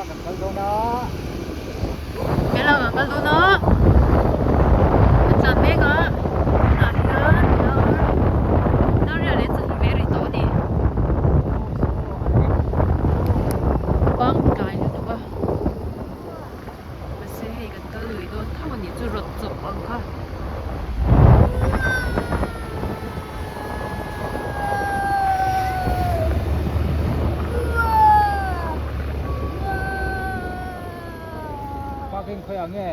Helam kan kal dawn a. Helam kan kal dawn a. Kan tlan mek a. Tunah hian dar dar riah leh chawhnu ve rih tawh a ni. Bang tlai lutuk a. Mahse hei kan kal lui dawn tho a nih chu rawt chawp ang kha. Parking khawi ang nge?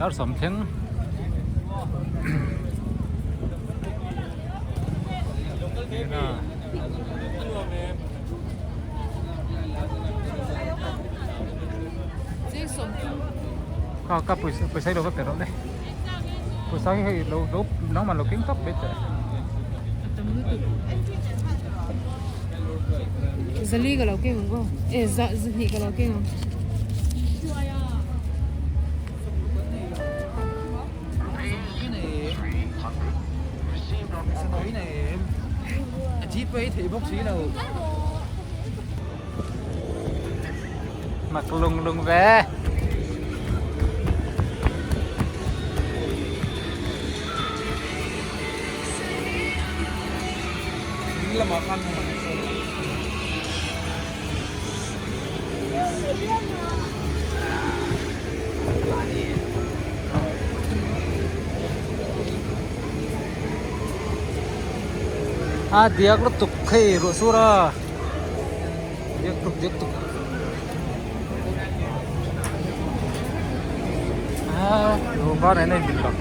Dar sawm thleng ka ka pawisa pawisa hi lo va pe rawh le pawisa hi hei lo lo nangmah lo keng tawp mai teh. Zali ka lo keng ang aw e za zahnih ka lo keng ang. Mặc lung lung ve. A diak lutuk hei ruah sur a diak tuk diak tuk a ruah nen a inmil lo.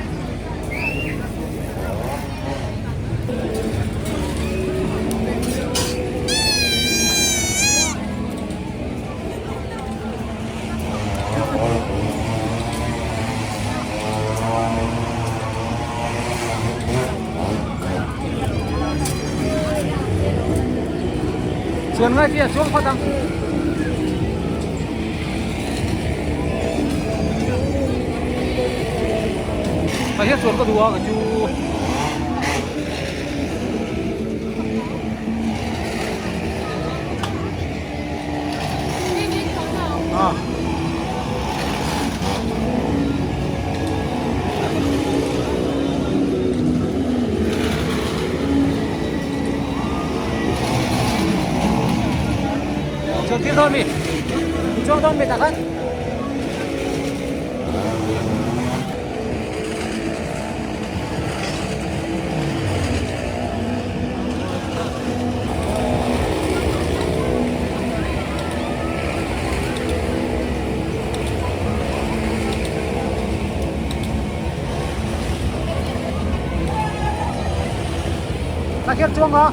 Chuan ngai tia chuang phawt ang. Ka hian chuan ka duh a ka chu. À. Chuan thil dawn mi? Chuang dawn mi tak han? Ta khian chuang a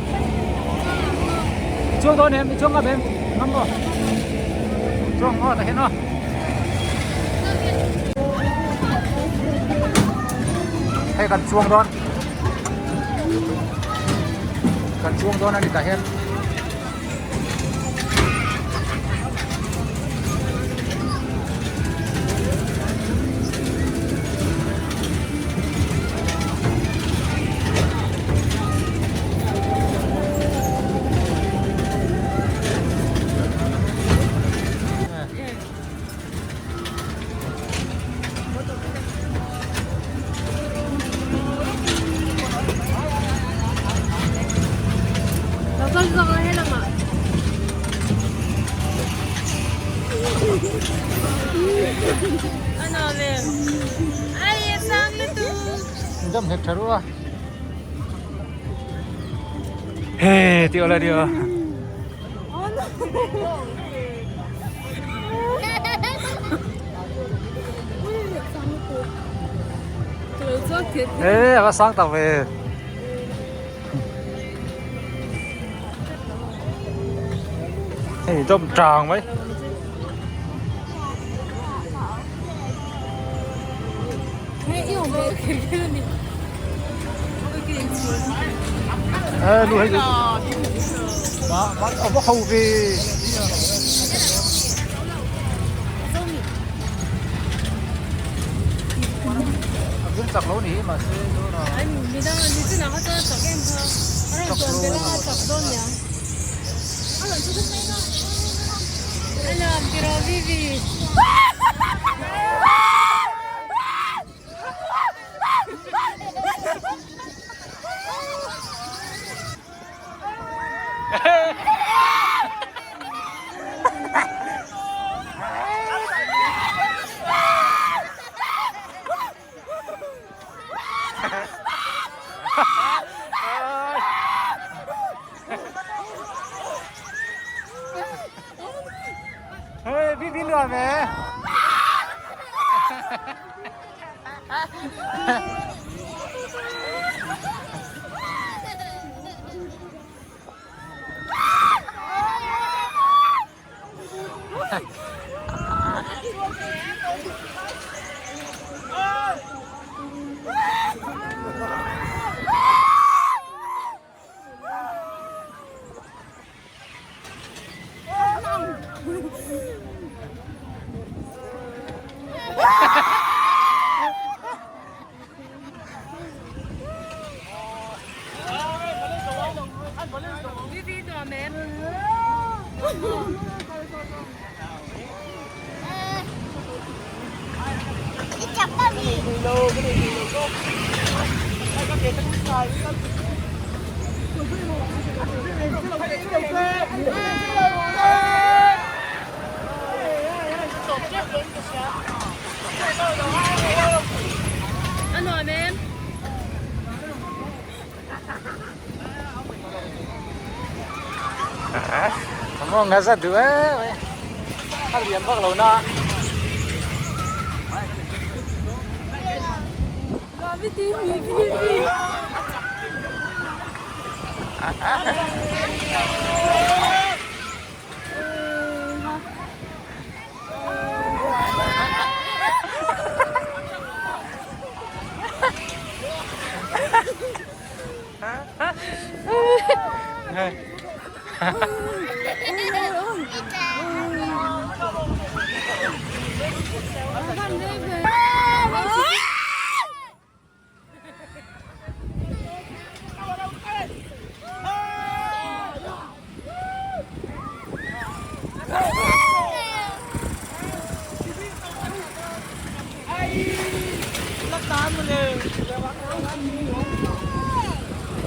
chuang dawn em chuang ngam em ngam maw chuang maw ta hian aw hei kan chuang dawn kan chuang dawn a ni tah hian Dam hek tha ru a. He ti ola dio. Ê, a va sang tak ve. Hei dawm tang mai. Ê, lu hei ma ma a va ho ve. A vir chak lo ni mahse Hey, vi vi lừa về. A nuam em? Maw nga za duh e a lian vak lo na.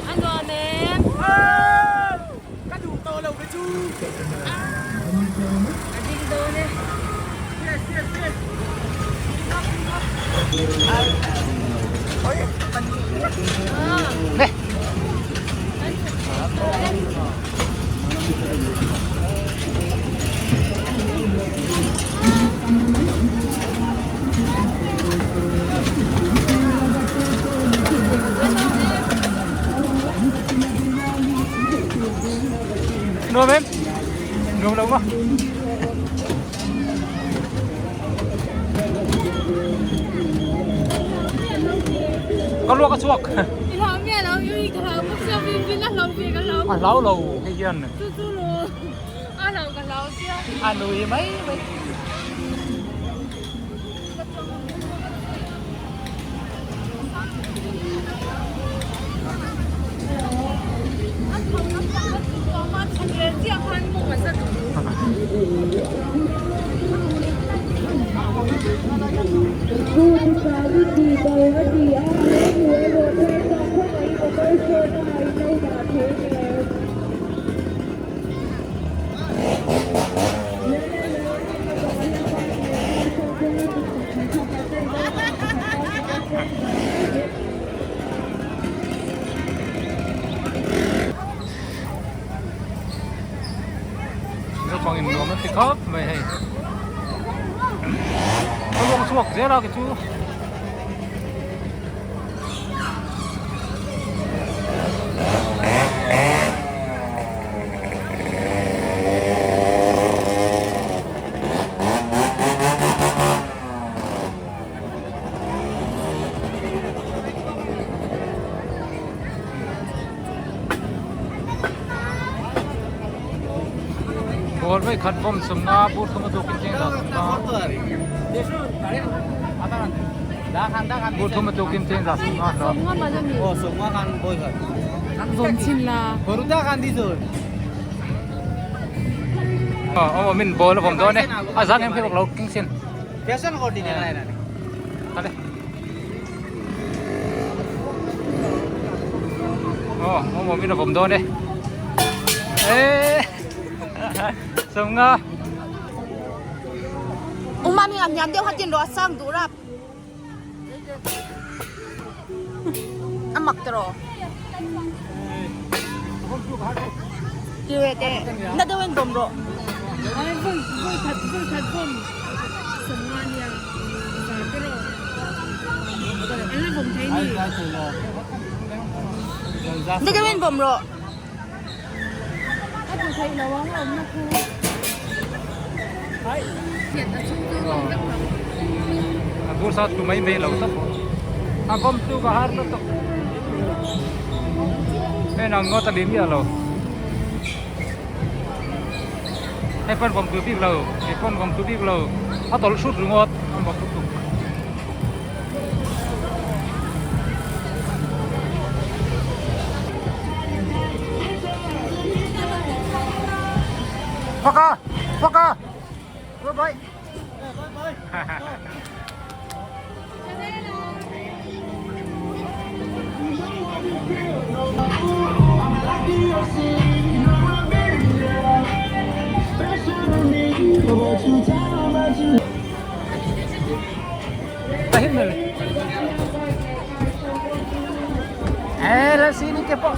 A nuam em? Ka duh tawh lo ve chu. A ding dawn e. Nuam em? Nuam lo maw? Ka luak a chhuak. I hlau miah lo, i ka hlau bawk sia, vin a hlau ve ka hlau. A hlau lo hei hian. Chu chu lo. A hlau ka hlau sia. A nui mai mai. Naupang in nuam an ti khawp mai hei a luang chhuak zel a kei chu. Ball vawi khat vawm sawmna bur thum a tukin cheng dah sawmna bur thum a tukin cheng dah sawmna hlawm. Aw min ball a vawm dawn e a zang em khi bawk lo king sin. Aw awm awm in a vawm dawn e eee sawmnga. Umami a hniam deuh hatin rawh a sang duh rap a mak tawh rawh teh na deuh in vawm rawh. Na deuh in vawm rawh. A bur sa tu mai mai lo tawp a vawm tu ka har lutuk hei ang ngawt a ni miah lo hei pawn vawm tu bik lo hei pawn vawm tu bik lo a tawlh hrut ringawt a vawm lutuk. Faka! Faka! Bye bye! Eh, lah sini ke po.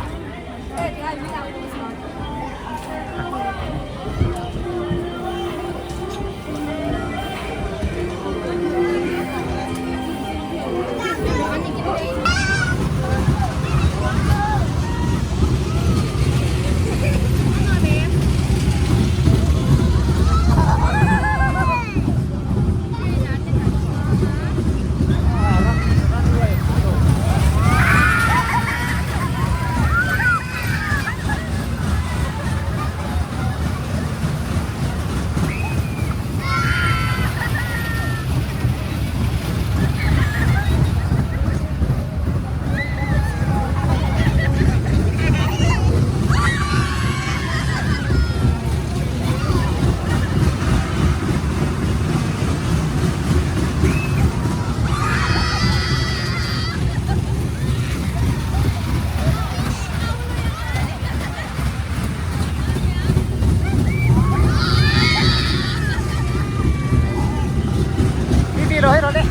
Đi rồi hết rồi đấy.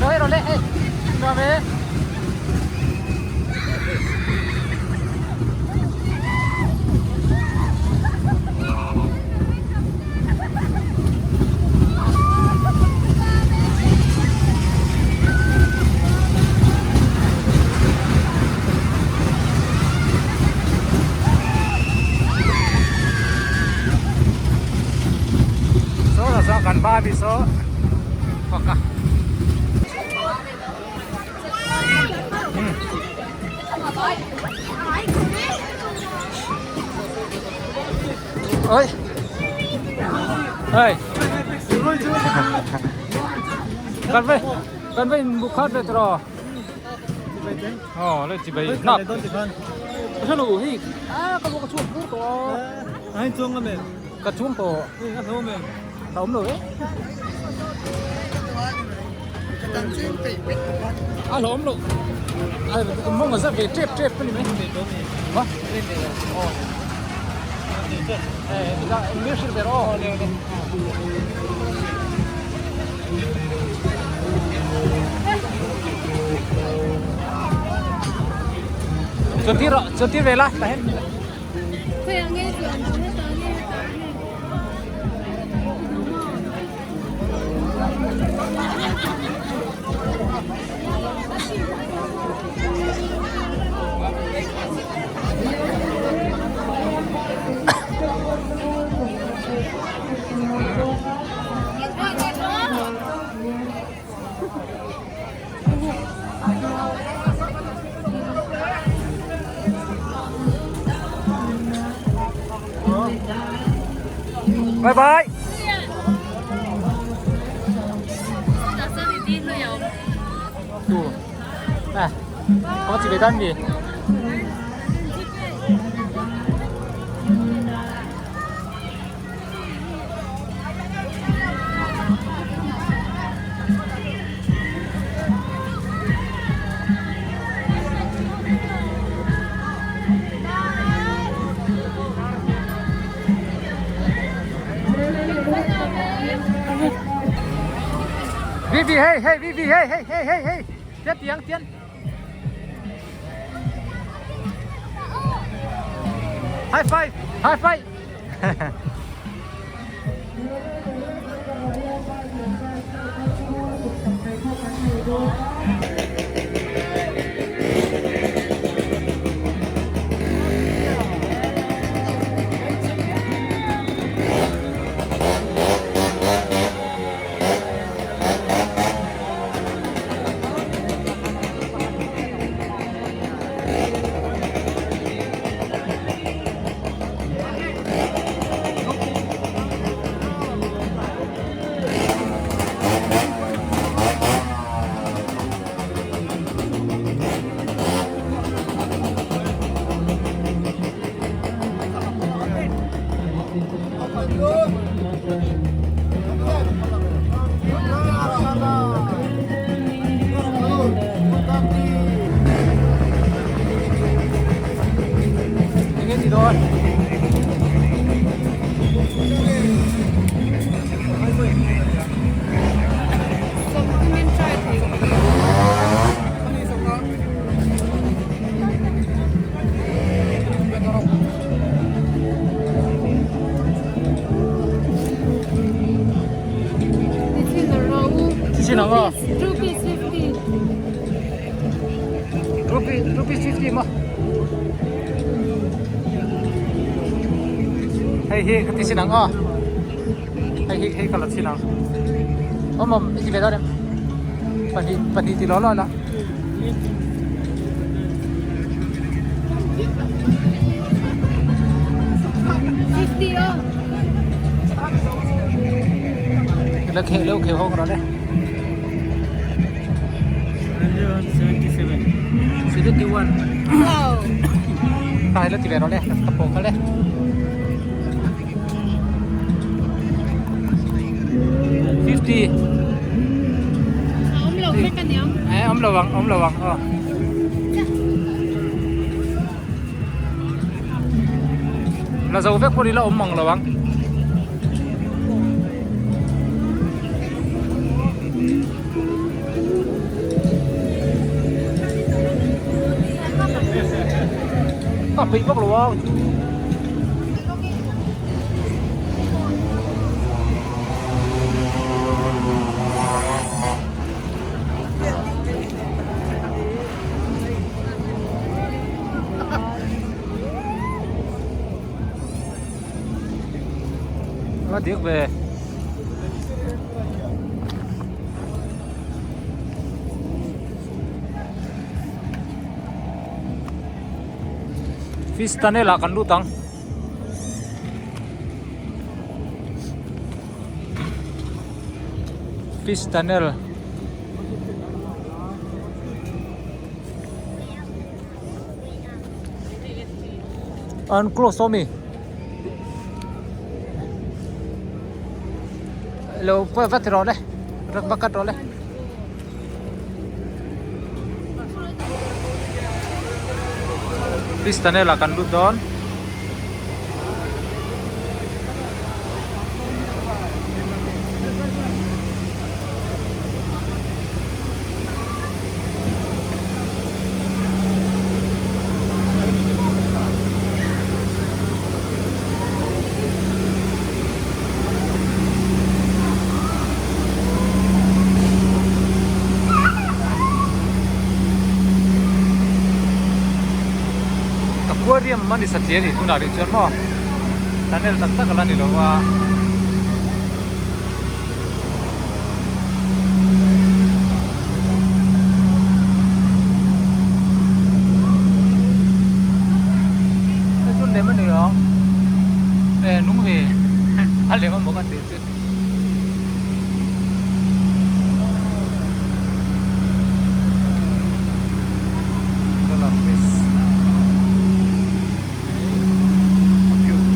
Rồi hết rồi đấy. Rồi về. Saw lah saw kan ba bi saw faka. Ơi. Ơi. Kan vai kan vai mukhat ve tro. Ờ, lên chỉ bay nắp. Sao hi. À, có một cái chuông phút to. Ai chuông mẹ. Cái chuông to. Tao không được. À, lộn được. À, mong là sẽ về trep trep cái này mấy. Hả? Eh, invece però Chuẩn ti về lại, là hết. Bye bye. Tu. Nè, có chỉ về thân gì? Vivi, hey, hey, Vivi, hey, hey, hey, hey, hey. Tiến, tiến, tiến. High five, high five. Enge ti dawn? Ti sin ang aw. Rupees 50. Rupee, rupees 50 maw? Hei hi ka ti sin ang aw. Hei hi hei ka la sin ang. Awm awm i ti ve dawn em? Pahnih pahnih ti law law la. La khe lo khe hong ra le. 71. Wow. Ta la ti ve ro le. Ka po ka le. 50. Awm lo vek a niang. Eh awm lo ang awm lo ang aw. La zo vek pawh ni la awm mang lo ang. A peih vak lo a. Nó tiếc về Fish tunnel ah kan lut ang. Fish tunnel. An close tawh mi. Lo va va ti rawh le. Va cut rawh le. Fish tunnel ah kan lut dawn. Aquarium a ni satliah a ni tunah rih chuan maw tunnel tak tak a la ni lo a. Hei chu lem a ni ang e nung ve. A lem a maw ka tih chu. Dollar fish. A cute.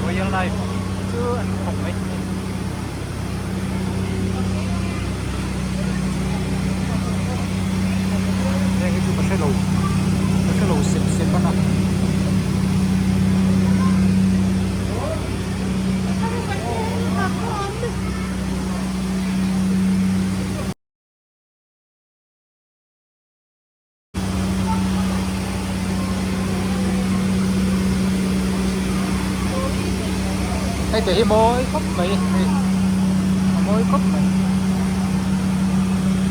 Royal knife chu an khawp mai. Heng hi chu ka hrelo ka hrelo sep sep a na. Hei te hi mawi khawp mai hei a mawi khawp mai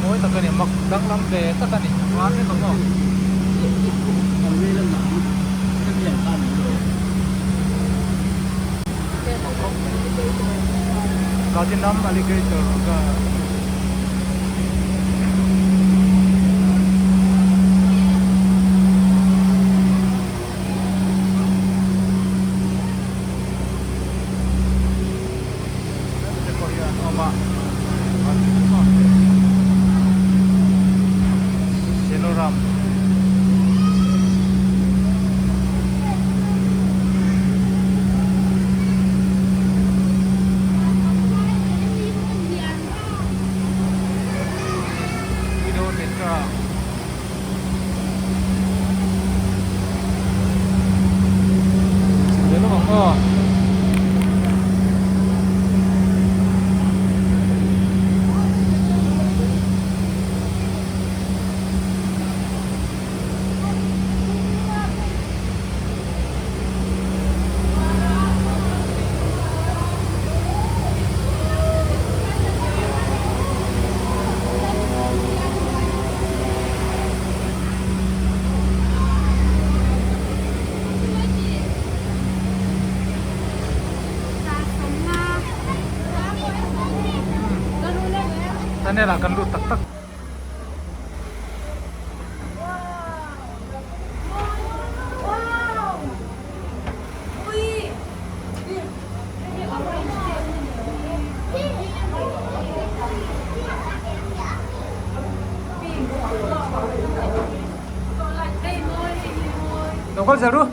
mawi tak a ni mak danglam ve tak a ni var vek ang aw. Platinum alligator ka te pawh hi an awm a Celoram. Widow Tetra. Chhim leh lawk ang aw. Tunnel ah kan lut tak tak. Lo kal zel ru.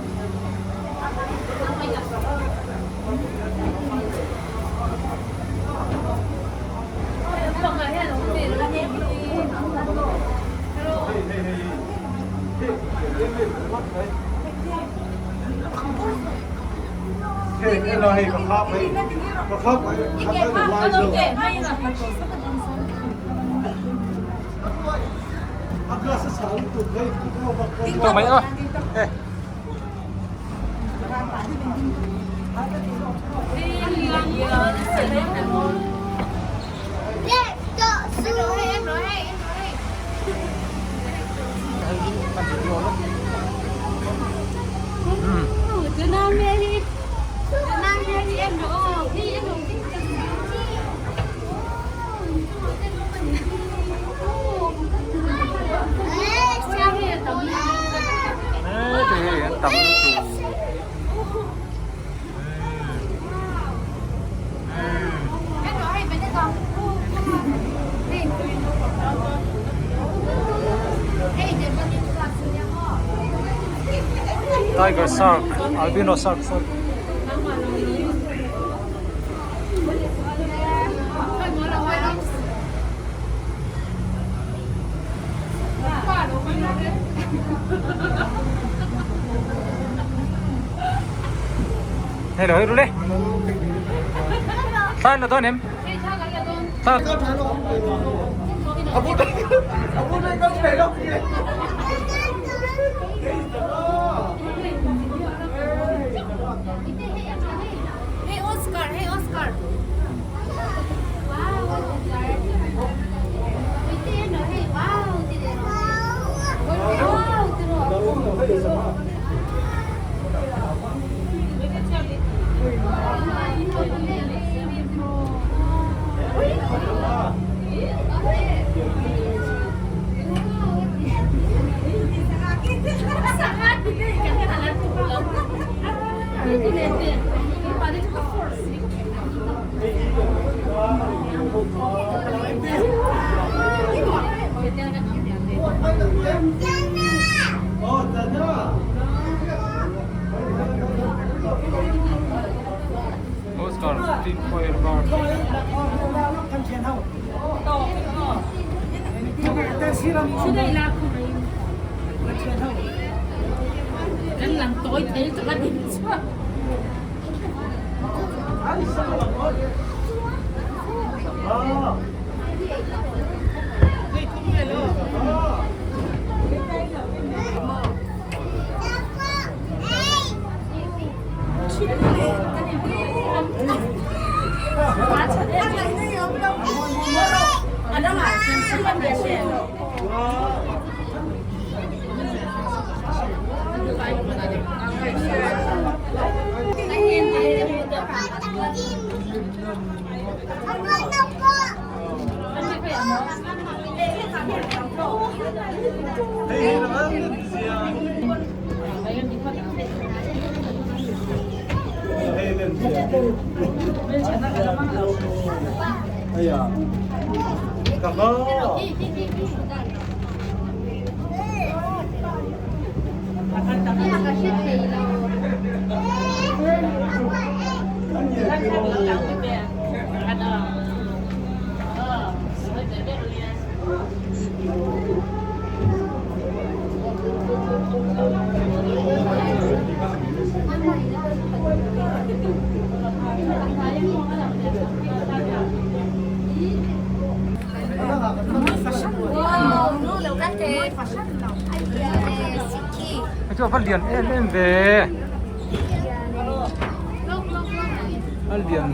Tawh mai a. Tiger shark, albino shark sorry. Hei lo hei ru le. Thla na dawn em? Thla. Hey Oscar, hey Oscar. Wow, Oscar. Oscar tin foil bar. Hei chu a va lian em em ve a lian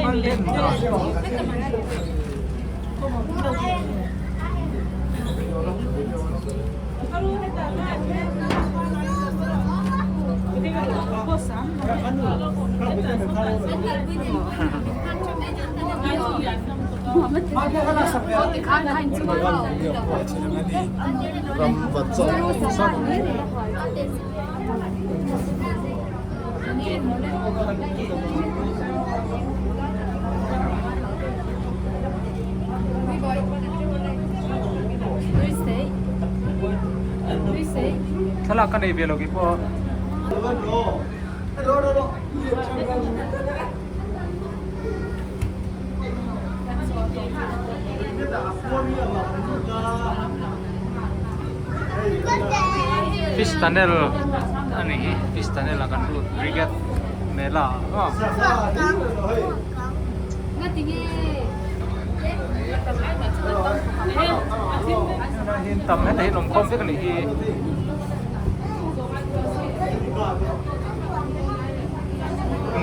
a lian dan. Thlalak ka nei ve lo kei pawh. Fish tunnel a ni hi fish tunnel ah kan lut brigade mela ah tam hetah hian awm khawm vek a nih hi.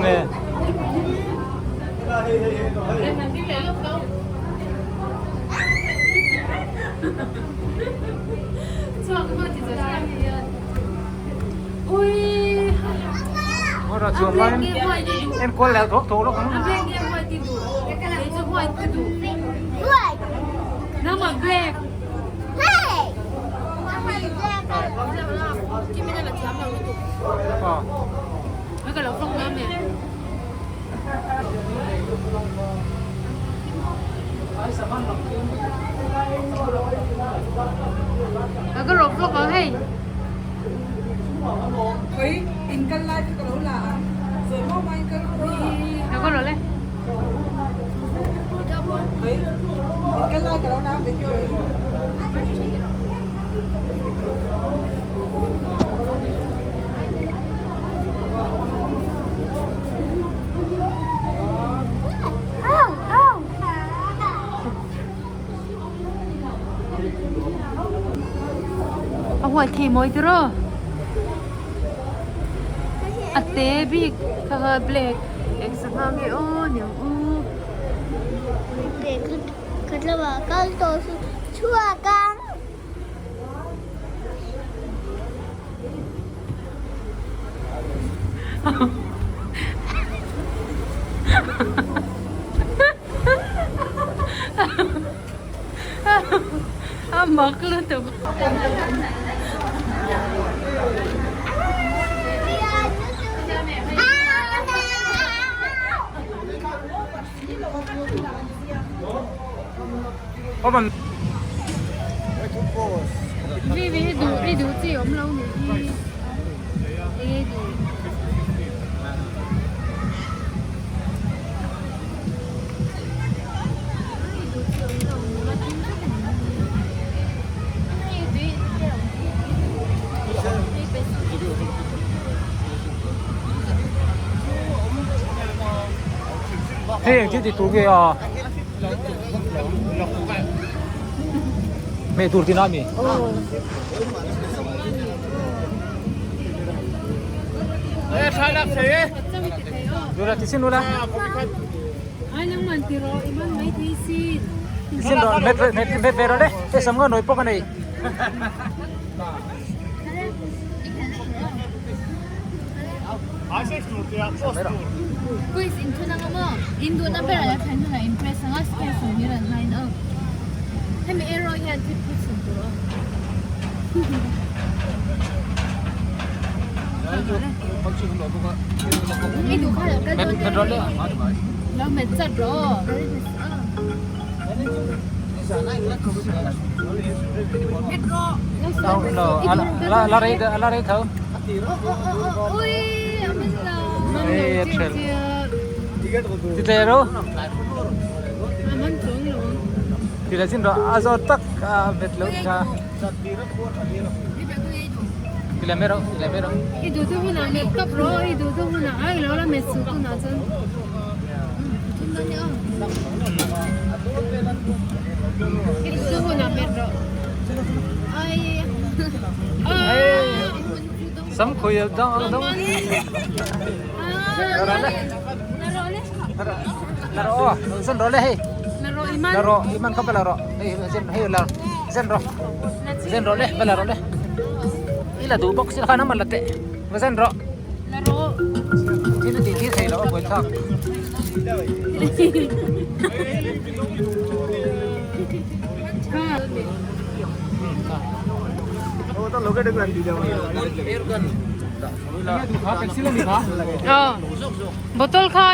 Nge. Ora chuan laiin enkual leh thawk thawk lawk ang. A huai thei mawi tiraw a te bik kha kha black eng sangha nge aw niang u. A mak lutuk. I duh chi awm lo nih hi enge i duh. Hei eng thil ti tur nge a? Hmeh tur tina mi? Lula ti sin lula. Ti sin ro met met met ve ro le. Te sam nga noi pok anei. Quiz in thun anga maw? In duhna berah la thlen hunah in press anga space awm hi rawn line up. Hemi arrow hian thil phut chhun tur aw. I duh kha lo kal dawn e. Lo met chat rawh. La rei la rei tho. Ti tle ro. Ti le chin ro a zo tak a vet lo kha. Ti le me ro ti le me ro. I du tu huna me top ro i du tu huna ai lo la me su tu na chun. Sam khui dang dang. Laro zan ro le hei. Laro iman kha laro. Hei zan hei la zan ro. Zan ro le ba laro le. Ila du box kha na man la te. Va zan ro. Thil a ti thil thei lo a buai thlak. Bottle kha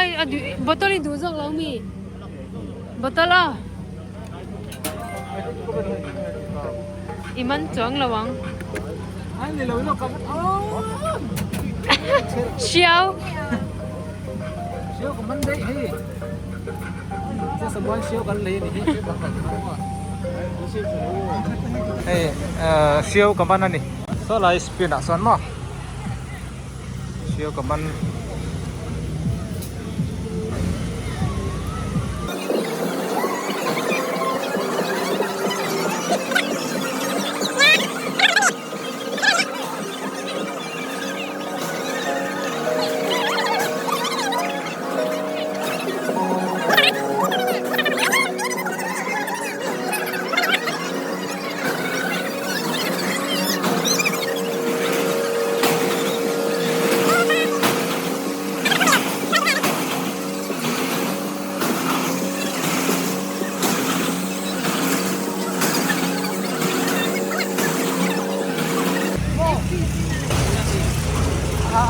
bottle i duh zawk lo mi bottle a I man chuang lo ang. Hriau. Hriau ka man daih hei. Samuan hriau kan lei a ni hi. Hei hriau ka man a ni. Saw lai spin ah sawn maw. Hriau ka man.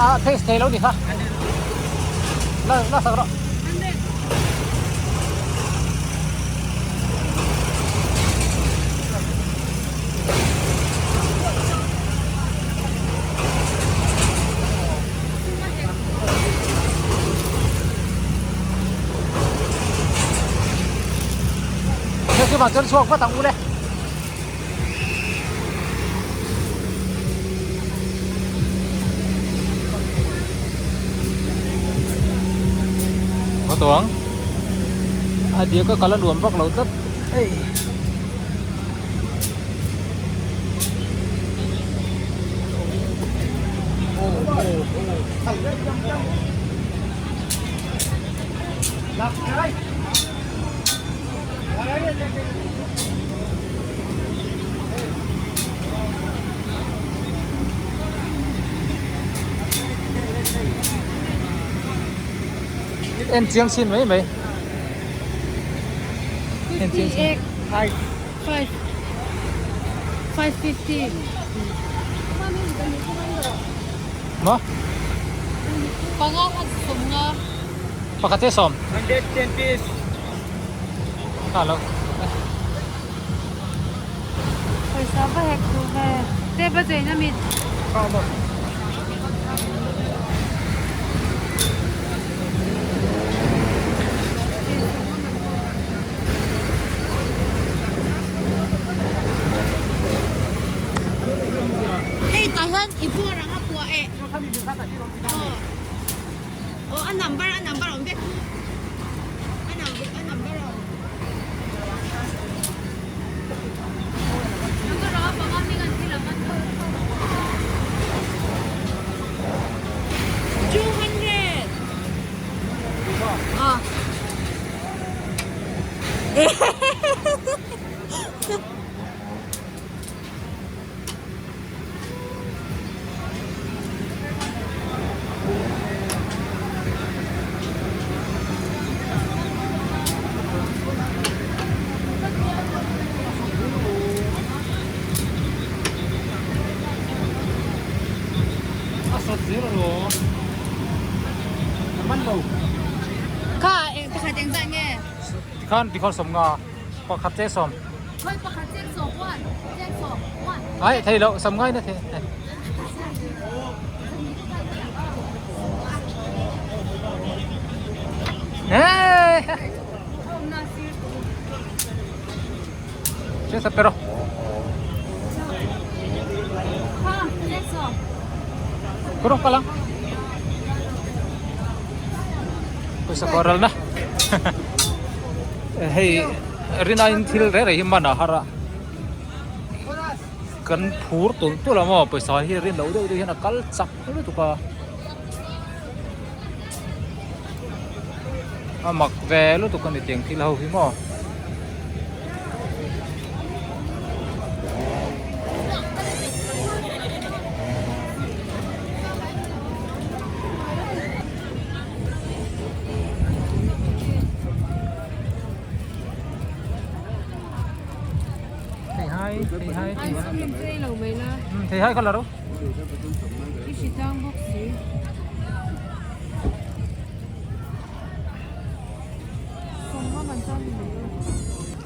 A taste thei lo ni kha la la sak rawh. Hei chu vang chuan chhuak vat ang u le. Có tuống a dia ka kal a nuam vak lo tlat hei. En chiang chin mai mai. En chiang chin. 5 550. Maw? Panga kha sawmnga. Pakhat che sawm. 110 piece. Kha lo. Pawisa va hek duh ve. Te va cheina mit. Kha maw. Hei tah hian i buar ang a kuah eh. Aw a number a number a awm vek. A number a number a awm. Number a panga hming an thil ang a. 200. Aw. A sawt zel alawm. A man lo. Kha eng pakhat eng zat nge? Tikhan tikhawn sawmnga pakhat che sawm. Khawi pakhat chek sawm one chek sawm one. Ai thei loh sawm ngai na thei. Hey! Che sa pero. Kha chek sawm. Kurong pa lang. Pawisa coral na. Hei rinain thil reng reng hi man a har a. Kan phur tulh tulh a maw pawisa hi rin loh deuh deuh hian a kal chak lutuk a. A mak ve lutuk a ni tiang thil ho hi maw. Thei hai thei hai Ice cream chu ei lo mai la. Thei hai kha la ro. I hri tlang bawk si.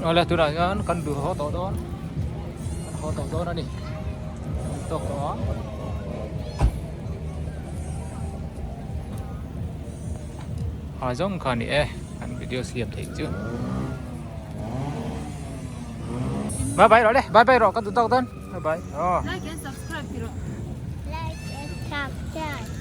Awle tunah hian kan duh haw tawh dawn kan haw tawh dawn a ni tawk tawh a. Ha zawng kha a ni e kan video siam theih chu. Bye bye rawh le bye bye rawh ka duh tawk dawn bye bye aw. Like and subscribe ti rawh. Like and subscribe.